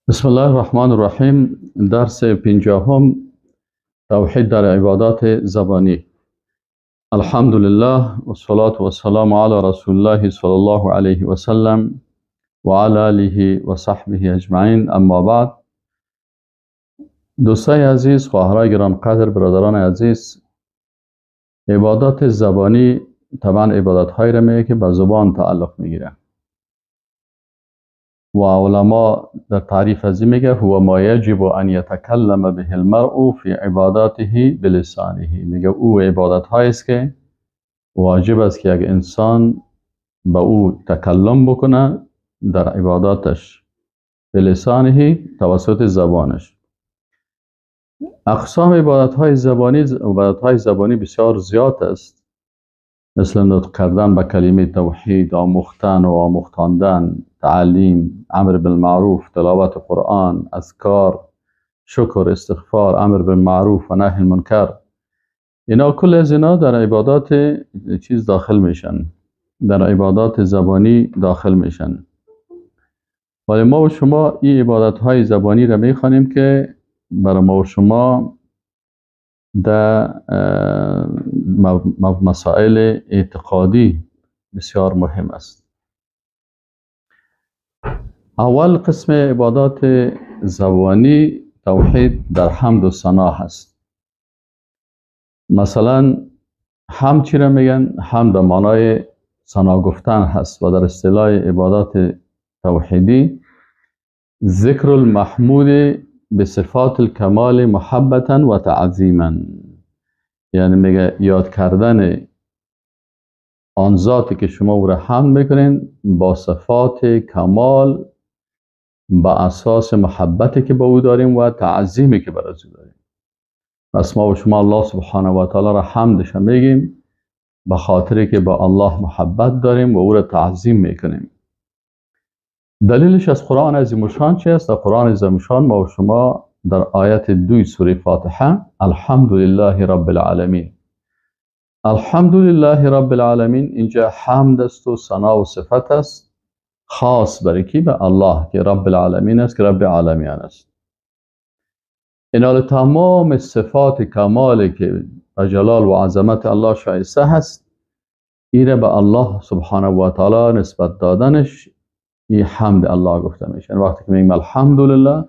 بسم الله الرحمن الرحیم. درس 50، توحید در عبادات زبانی. الحمدلله و الصلاة و السلام علی رسول الله صلی الله علیه و سلم و علی آله و صحبه اجمعین. اما بعد، دوستای عزیز، خواهرای گرانقدر، برادران عزیز، عبادات زبانی طبعا عبادت هایی را میگه که به زبان تعلق میگیره و علما در تعریف از این میگه هو ما یجب ان یتکلم به المرء فی عباداته بلسانه. میگه او عبادت هایی است که واجب است که یک انسان به او تکلم بکنه در عباداتش بلسانه، توسط زبانش. اقسام عبادت های زبانی، عبادت های زبانی بسیار زیاد است، مثل نطق کردن به کلمه توحید، آموختن و آموختاندن، تعلیم، امر بالمعروف، تلاوت قرآن، اذکار، شکر، استغفار، امر بالمعروف و نهی المنکر. اینا کل از اینا در عبادات چیز داخل میشن، در عبادات زبانی داخل میشن. ولی ما و شما این عبادت های زبانی را میخوانیم که برای ما و شما در مسائل اعتقادی بسیار مهم است. اول قسم عبادات زبانی توحید در حمد و ثنا هست. مثلا حمد چی را میگن؟ حمد به معنای ثنا گفتن هست و در اصطلاح عبادات توحیدی ذکر المحمود به صفات الکمال محبتا و تعظیما، یعنی میگه یاد کردن آن ذاتی که شما او را حمد میکنین با صفات کمال با اساس محبتی که با او داریم و تعظیمی که بر او داریم. پس ما و شما الله سبحانه و تعالی را حمدش میگیم به خاطری که با الله محبت داریم و او را تعظیم میکنیم. دلیلش از قرآن عظیم الشان چی است؟ در قرآن عظیم الشان ما و شما در آیت 2 سوره فاتحه الحمدلله رب العالمین، الحمدلله رب العالمین، اینجا حمد است و ثنا و صفت است خاص برای کی؟ به الله که رب العالمین است، که رب عالمیان است. اینال تمام صفات کمال که به جلال و عظمت الله شایسته هست، ایره به الله سبحانه و تعالی نسبت دادنش این حمد الله گفته میشه. یعنی وقتی که میگیم الحمدلله،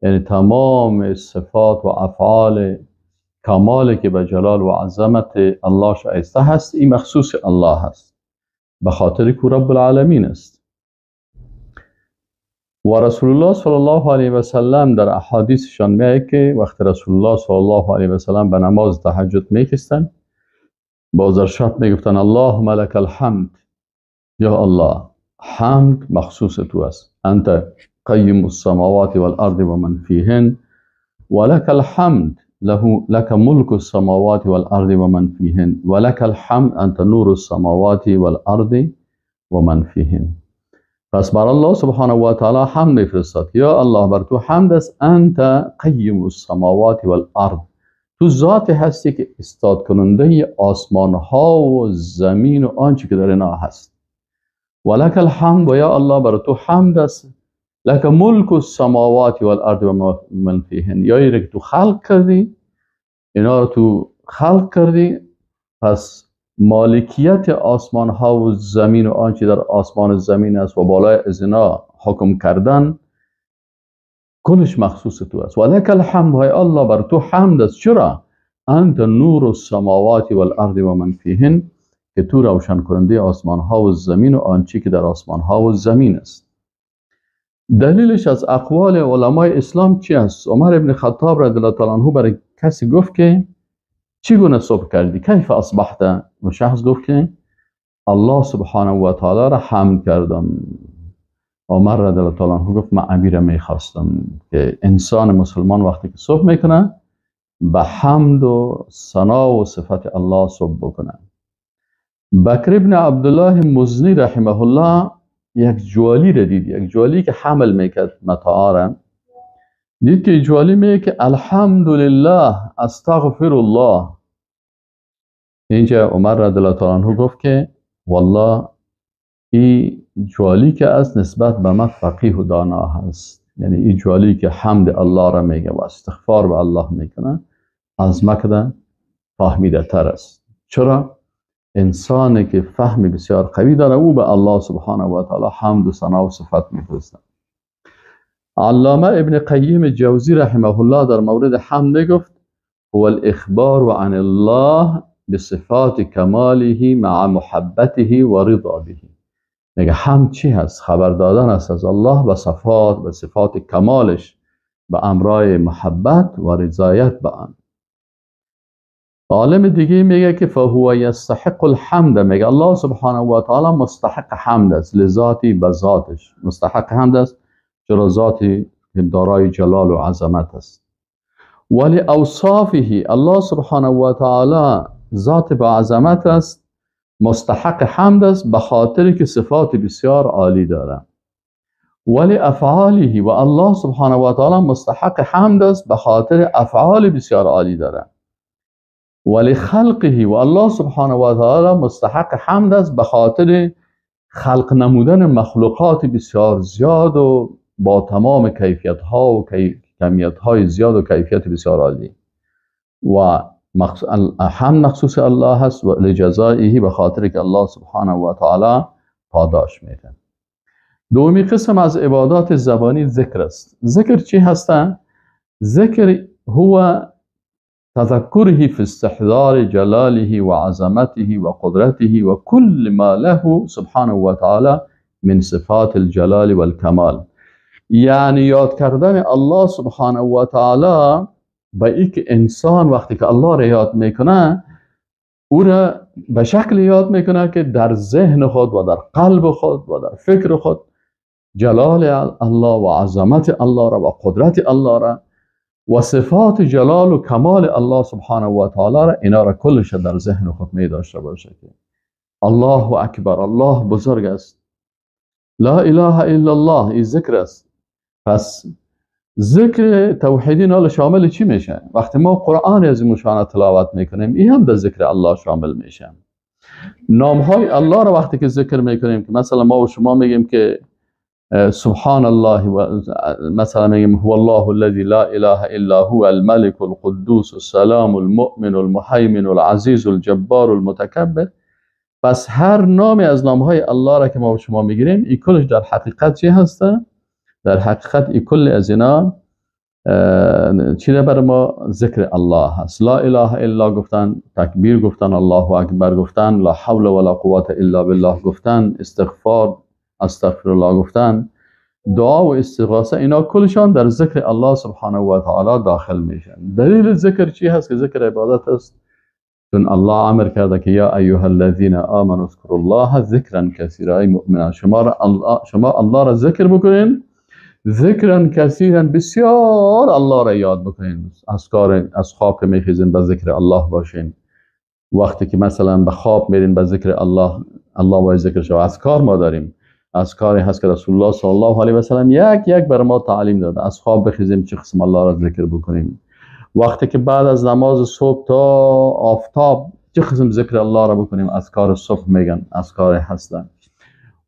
یعنی تمام صفات و افعال کمال که به جلال و عظمت الله شایسته هست، این مخصوص الله هست به خاطر که رب العالمین است. و رسول الله صلی الله علیه و سلم در احادیثشان میگه که وقتی رسول الله صلی الله علیه و سلم به نماز تهجد میکستن، باز در شب میگفتن اللهم لک الحمد، یا الله حمد مخصوص تو است، انت قیم السماوات والارض ومن فیهن ولک الحمد له لك ملك السماوات والارض ومن فيهن ولك الحمد انت نور السماوات والارض ومن فيهن. پس بر الله سبحانه و تعالی حمد میفرستاد، یا الله بر تو حمد است، انت قیم السماوات والارض، تو ذات هستی که استاد کننده آسمان ها و زمین و آنچه که در اینا هست. ولک الحمد، و یا الله بر تو حمد است، لک ملک السماوات والارض و من فیهن، یا ایره که تو خلق کردی، اینا رو تو خلق کردی، پس مالکیت آسمان ها و زمین و آنچه در آسمان و زمین است و بالای از اینا حکم کردن کلش مخصوص تو است. ولک الحمد، های الله بر تو حمد است. چرا؟ انت نور السماوات والارض و من فیهن، که تو روشن کننده آسمان ها و زمین و آنچه که در آسمان ها و زمین است. دلیلش از اقوال علمای اسلام چی است؟ عمر ابن خطاب رضی الله تعالی عنه برای کسی گفت که چگونه صبح کردی؟ کیف اصبحت؟ و شخص گفت که الله سبحانه و تعالی را حمد کردم. عمر رضی الله تعالی عنه گفت من امیر میخواستم که انسان مسلمان وقتی که صبح میکنه به حمد و ثنا و صفت الله صبح بکنه. بکر ابن عبدالله مزنی رحمه الله یک جوالی را دید، یک جوالی که حمل میکرد متاع را، دید که جوالی میگه که الحمدلله استغفر الله. اینجا عمر رضی الله تعالی عنه گفت که والله این جوالی که از نسبت به من فقیه و دانا هست. یعنی این جوالی که حمد الله را میگه و استغفار به الله میکنه از مکده فهمیده تر است. چرا؟ انسانی که فهم بسیار قوی داره او به الله سبحانه و تعالی حمد و ثنا و صفت میفرسته. علامه ابن قیم جوزی رحمه الله در مورد حمد گفت هو الاخبار عن الله بصفات کماله مع محبته و رضا به. میگه حمد چی هست؟ خبر دادن است از الله به صفات، به صفات کمالش، به امرای محبت و رضایت به آن. عالم دیگه میگه که فهو یستحق الحمد، میگه الله سبحانه و تعالی مستحق حمد است، لذاتی به ذاتش مستحق حمد است، چرا ذاتی دارای جلال و عظمت است. ولی اوصافه، الله سبحانه و تعالی ذات با عظمت است، مستحق حمد است به خاطر که صفات بسیار عالی داره. ولی افعاله، و الله سبحانه و تعالی مستحق حمد است به خاطر افعال بسیار عالی داره. ولی خلقه، و الله سبحانه و تعالی مستحق حمد است به خاطر خلق نمودن مخلوقات بسیار زیاد و با تمام کیفیت ها و کمیت های زیاد و کیفیت بسیار عالی. و حمد مخصوص الله هست و لجزائه، به خاطر که الله سبحانه و تعالی پاداش میده. دومی قسم از عبادات زبانی ذکر است. ذکر چی هسته؟ ذکر هو تذکره في استحضار جلاله وعظمته وقدرته وكل ما له سبحانه وتعالى من صفات الجلال والکمال. یعنی یاد کردن الله سبحانه و تعالی به اینکه انسان وقتی که الله را یاد میکنه او را به شکل یاد میکنه که در ذهن خود و در قلب خود و در فکر خود جلال الله و عظمت الله را و قدرت الله را و صفات جلال و کمال الله سبحانه و تعالی را، اینا را کلش در ذهن خود می داشته باشه که الله اکبر، الله بزرگ است، لا اله الا الله، این ذکر است. پس ذکر توحیدی نال شامل چی میشه؟ وقتی ما قرآن از مشانه تلاوت میکنیم این هم در ذکر الله شامل میشه. نام های الله را وقتی که ذکر میکنیم که مثلا ما و شما میگیم که سبحان الله، و مثلا میگیم هو الله الذي لا اله الا هو الملك القدوس السلام المؤمن المهیمن العزیز الجبار المتکبر. پس هر نامی از نام های الله را که ما و شما میگیریم این کلش در حقیقت چی هسته؟ در حقیقت این کل از اینا چی را بر ما ذکر الله هست. لا اله الا گفتن، تکبیر گفتن، الله اکبر گفتن، لا حول ولا قوت الا بالله گفتن، استغفار استغفر الله گفتن، دعا و استغاثه، اینا کلشان در ذکر الله سبحانه و تعالی داخل میشن. دلیل ذکر چی هست؟ که ذکر عبادت است، چون الله امر کرده که یا ایها الذین آمنوا اذکروا الله ذکرا کثیرا، ای مؤمنان شما الله را ذکر بکنین، ذکرا کثیرا، بسیار الله را یاد بکنین. از خواب که میخیزین به ذکر الله باشین، وقتی که مثلا به خواب میرین به ذکر الله، الله باید ذکر شود. اذکار ما داریم، اذکاری هست که رسول الله صلی الله علیه و سلم یک یک بر ما تعلیم داده. از خواب بخیزیم چه قسم الله را ذکر بکنیم، وقتی که بعد از نماز صبح تا آفتاب چه قسم ذکر الله را بکنیم، اذکار صبح میگن، اذکار هستن.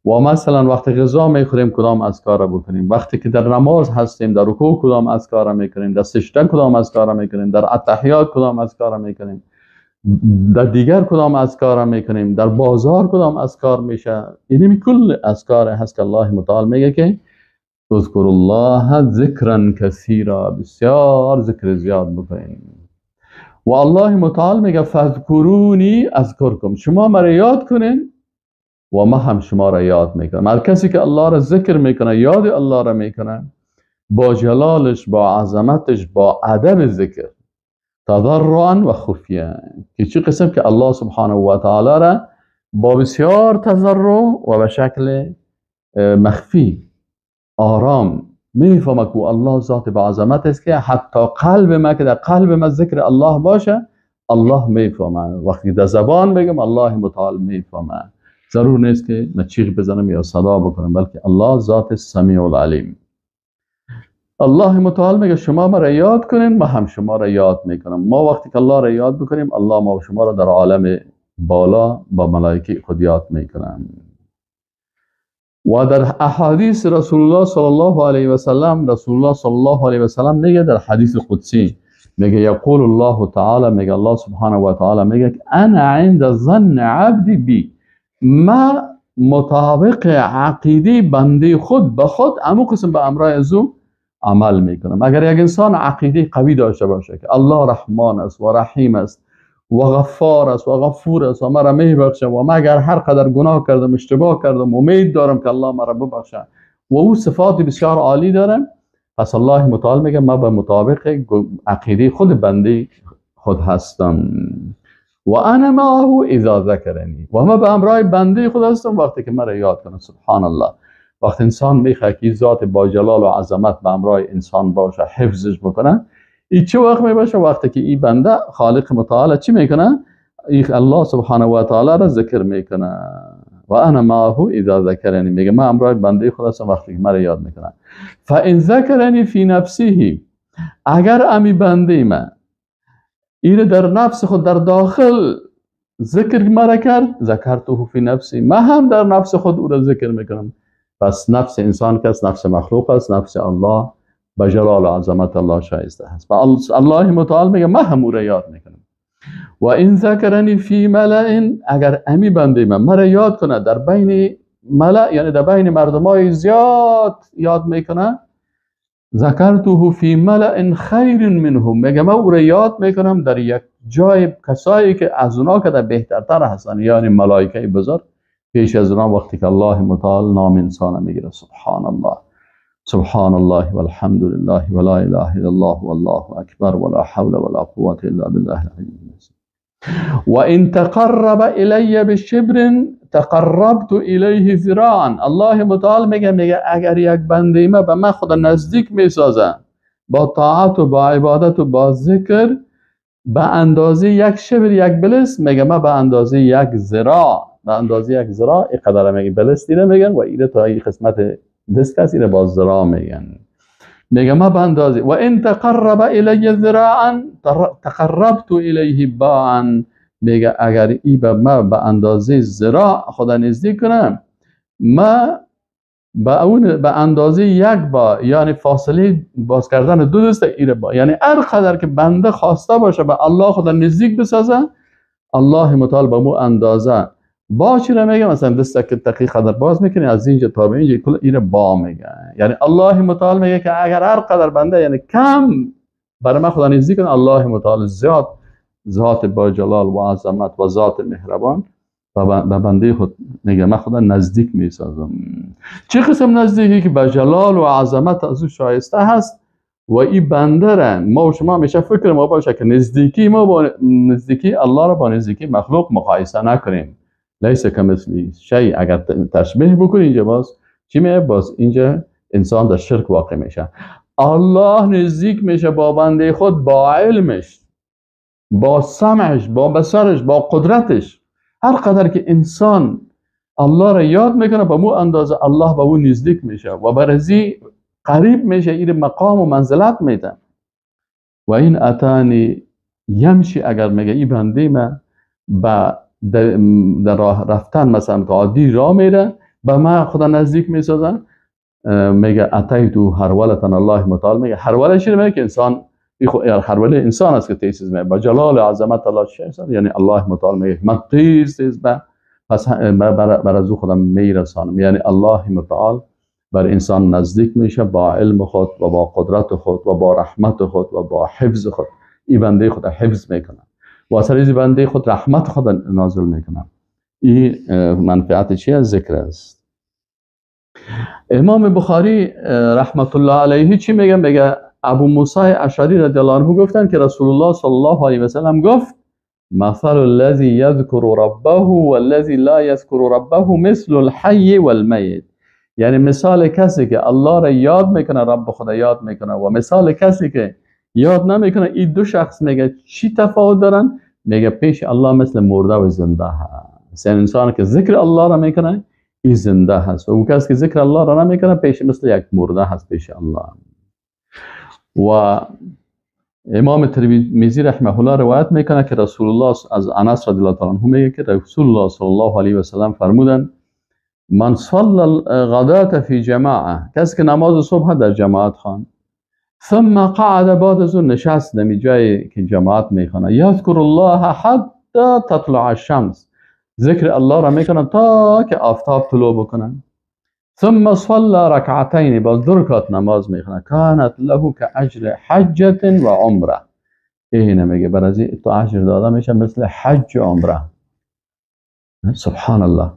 و مثلا وقتی غذا میخوریم کدام اذکار را بکنیم، وقتی که در نماز هستیم در رکوع کدام اذکار را میکنیم، در سجده کدام اذکار را میکنیم، در التحیات کدام اذکار را میکنیم، در دیگر کدام اذکار را میکنیم، در بازار کدام اذکار میشه. اینمی کل اذکار هست که الله متعال میگه که اذکر الله ذکرا کثیرا، بسیار ذکر زیاد بکنیم. و الله متعال میگه فاذکرونی اذکرکم، شما مرا یاد کنین و ما هم شما را یاد میکنم. هر کسی که الله را ذکر میکنه، یاد الله را میکنه، با جلالش، با عظمتش، با ادب ذکر، تضرعا و خفیه، که چه قسم که الله سبحانه و تعالی را با بسیار تضرع و به شکل مخفی آرام میفهمه که الله ذات با عظمت است که حتی قلب ما که در قلب ما ذکر الله باشه الله میفهمه. وقتی در زبان بگم الله متعال میفهمه، ضرور نیست که من چیغ بزنم یا صدا بکنم، بلکه الله ذات سمیع العلیم. الله متعال میگه شما مرا یاد کنین، ما هم شما را یاد میکنم. ما وقتی که الله را یاد بکنیم، الله ما و شما را در عالم بالا با ملائکه خود یاد میکنم. و در احادیث رسول الله صلی الله علیه و سلم، رسول الله صلی الله علیه و سلم میگه در حدیث قدسی میگه یقول الله تعالی، میگه الله سبحانه و تعالی میگه انا عند ظن عبدی بی، ما مطابق عقیده بنده خود به خود امو قسم به امرای ازو عمل میکنم. اگر یک انسان عقیده قوی داشته باشه که الله رحمان است و رحیم است و غفار است و غفور است و مرا میبخشه و ما اگر هر قدر گناه کردم، اشتباه کردم، امید دارم که الله مرا ببخشه و او صفات بسیار عالی داره، پس الله متعال میگه ما به مطابق عقیده خود بنده خود هستم. و انا معه اذا ذکرنی، و ما به امرای بنده خود هستم وقتی که مرا یاد کنه. سبحان الله. وقتی انسان میخواد که ذات با جلال و عظمت به امرای انسان باشه، حفظش بکنه، این چه وقت میباشه؟ وقتی که این بنده خالق متعال چی میکنه؟ این الله سبحانه و تعالی را ذکر میکنه. و انا معه اذا ذکرنی، میگه من امرای بنده خود هستم وقتی که مرا یاد میکنه. فان ذکرنی فی نفسه، اگر امی بنده من این در نفس خود در داخل ذکر مرا کرد، ذکرته فی نفسی، من هم در نفس خود او را ذکر میکنم. پس نفس انسان که است، نفس مخلوق است، نفس الله به جلال و عظمت الله شایسته است. و الله متعال میگه من هم او را یاد میکنم. و این ذکرنی فی ملأ، اگر امی بنده من مرا یاد کنه در بین ملأ، یعنی در بین مردمای زیاد یاد میکنه، ذکرته فی ملأ خیر منهم، میگه من او را یاد میکنم در یک جای کسایی که از اونا که در بهترتر هستن، یعنی ملائکه بزرگ پیش از اونا وقتی که الله متعال نام انسان میگیره. سبحان الله، سبحان الله والحمد لله ولا اله الا الله والله اکبر ولا حول ولا قوة الا بالله العلی العظیم. و ان تقرب الی بشبر تقربت الیه ذراعا، الله متعال میگه اگر یک بنده ما به من خود نزدیک میسازه با طاعت و با عبادت و با ذکر به اندازه یک شبر یک بلس، میگه من به اندازه یک ذراع، به اندازه یک ذراع اینقدر میگه بلس دیره میگن و ایره تا این قسمت دست کس ایره با ذراع میگن. میگه ما به اندازه و ان تقرب الی ذراعا تقربت الیه باعا، میگه اگر ای به ما به اندازه ذراع خدا نزدیک کنم، ما به اون به اندازه یک با، یعنی فاصله باز کردن دو دست ایره با، یعنی هر قدر که بنده خواسته باشه به الله خدا نزدیک بسازه، الله متعال به مو اندازه با چی را میگه؟ مثلا دست که دقیق قدر باز میکنی از اینجا تا به اینجا کل ایره با میگه. یعنی الله متعال میگه که اگر هر قدر بنده یعنی کم برای من خدا نزدیک کنه، الله متعال زیاد ذات با جلال و عظمت و ذات مهربان به بنده خود میگه من خدا نزدیک میسازم. چه قسم نزدیکی؟ که به جلال و عظمت از او شایسته هست و این بنده را ما و شما میشه فکر ما باشه که نزدیکی ما با نزدیکی الله را با نزدیکی مخلوق مقایسه نکنیم. لیس کمثله شیء، اگر تشبیه بکنی اینجا باز چی میه؟ باز اینجا انسان در شرک واقع میشه. الله نزدیک میشه با بنده خود با علمش، با سمعش، با بصرش، با قدرتش. هر قدر که انسان الله را یاد میکنه به مو اندازه الله به او نزدیک میشه و برازی قریب میشه، این مقام و منزلت میده. و این اتانی یمشی، اگر میگه این بنده من به در راه رفتن مثلا عادی راه میره به من خدا نزدیک میسازن، میگه اتیتو هرولتن، الله متعال میگه هروله چی میگه؟ که انسان هروله انسان است که تیز میگه با جلال و عظمت الله چی انسان، یعنی الله متعال میگه من تیز تیز به پس بر از او خودم میرسانم. یعنی الله متعال بر انسان نزدیک میشه با علم خود و با قدرت خود و با رحمت خود و با حفظ خود. این بنده خود حفظ میکنه و اثر از بنده خود رحمت خود نازل میکنه. این منفعت چی از ذکر است. امام بخاری رحمت الله علیه چی میگه؟ میگه ابو موسی اشعری رضی الله عنه گفتن که رسول الله صلی الله علیه و سلم گفت مثل الذی یذکر ربه والذی لا یذکر ربه مثل الحی والمیت. یعنی مثال کسی که الله را یاد میکنه، رب خدا یاد میکنه، و مثال کسی که یاد نمیکنه، این دو شخص میگه چی تفاوت دارن؟ میگه پیش الله مثل مرده و زنده هست. یعنی انسان که ذکر الله را میکنه این زنده هست، و اون کسی که ذکر الله را نمیکنه پیش مثل یک مرده هست پیش الله. و امام ترمذی رحمه الله روایت میکنه که رسول الله از انس رضی الله تعالی عنه میگه که رسول الله صلی الله علیه و سلم فرمودن من صلى الغداة فی جماعه، کسی که نماز صبح در جماعت خواند، ثم قعد، بعد از اون نشست در جایی که جماعت میخوانه، یذکر الله حتی تطلع الشمس، ذکر الله را میکنه تا که آفتاب طلوع بکنه. ثم صلى رکعتین، باز دو رکعت نماز میخونه، کانت له كاجر حجة و عمره. اینه میگه برای تو اجر داده میشه مثل حج و عمره. سبحان الله.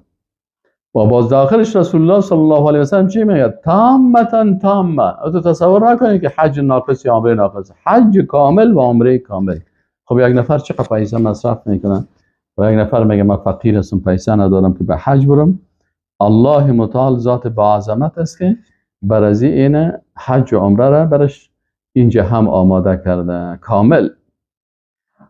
و باز داخلش رسول الله صلی الله علیه و سلم چی میگه؟ تامتا تامه. تو تصور نکنی که حج ناقص یا عمره ناقص، حج کامل و عمره کامل. خب یک نفر چقدر پیسه مصرف میکنه و یک نفر میگه من فقیر هستم پیسه ندارم که به حج برم. الله متعال ذات با عظمت است که برازی این حج و عمره را برش اینجا هم آماده کرده کامل.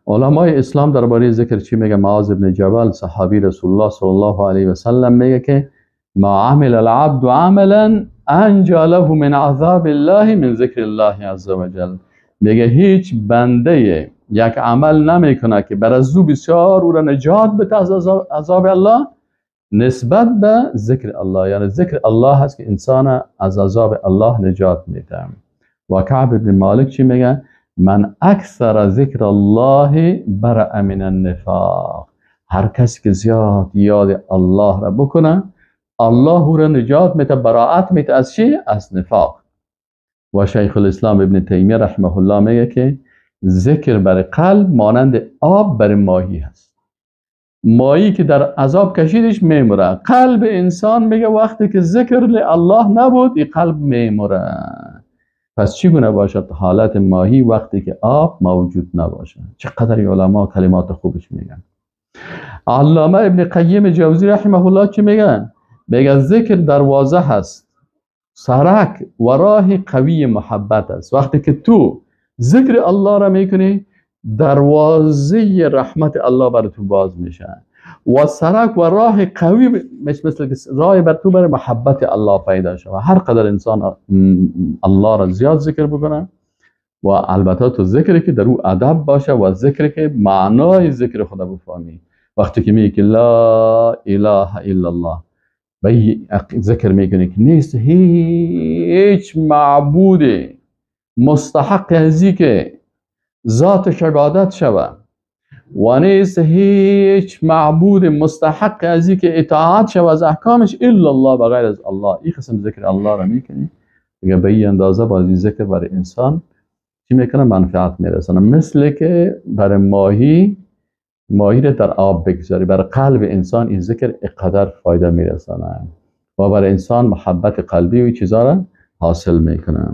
علمای اسلام درباره ذکر چی میگه؟ معاذ بن جبل صحابی رسول الله صلی الله علیه و سلم میگه که ما عمل العبد عملا انجا له من عذاب الله من ذکر الله عز وجل. میگه هیچ بنده یک عمل نمیکنه که بر از او بسیار او را نجات بده از عذاب الله نسبت به ذکر الله. یعنی ذکر الله هست که انسان از عذاب الله نجات میده. و کعب بن مالک چی میگه؟ من اکثر ذکر الله برأ من النفاق. هر کسی که زیاد یاد الله را بکنه الله او را نجات میده، براعت میده از چی؟ از نفاق. و شیخ الاسلام ابن تیمیه رحمه الله میگه که ذکر بر قلب مانند آب بر ماهی هست. ماهی که در عذاب کشیدش میموره. قلب انسان میگه وقتی که ذکر الله نبود این قلب میموره. پس چگونه باشد حالت ماهی وقتی که آب موجود نباشه؟ چقدر علما کلمات خوبش میگن. علامه ابن قیم جوزی رحمه الله چی میگن؟ میگه ذکر دروازه هست، سرک و راه قوی محبت است. وقتی که تو ذکر الله را میکنی دروازه رحمت الله بر تو باز میشه و سرک و راه قوی مثل که راه بر تو بر محبت الله پیدا شه. و هر قدر انسان الله را زیاد ذکر بکنه و البته تو ذکری که در او ادب باشه و ذکری که معنای ذکر خدا بفهمی. وقتی که میگی که لا اله الا الله به ذکر میکنی که نیست هیچ معبود مستحق ازی که ذاتش عبادت شود و نیست هیچ معبود مستحق ازی که اطاعت شود از احکامش الا الله، بغیر از الله. این قسم ذکر الله را میکنی دیگه به این اندازه بازی ذکر برای انسان چی میکنه؟ منفعت میرسانه. مثل که برای ماهی، ماهی را در آب بگذاری، برای قلب انسان این ذکر اقدر فایده میرسانه و برای انسان محبت قلبی و چیزا را حاصل میکنه.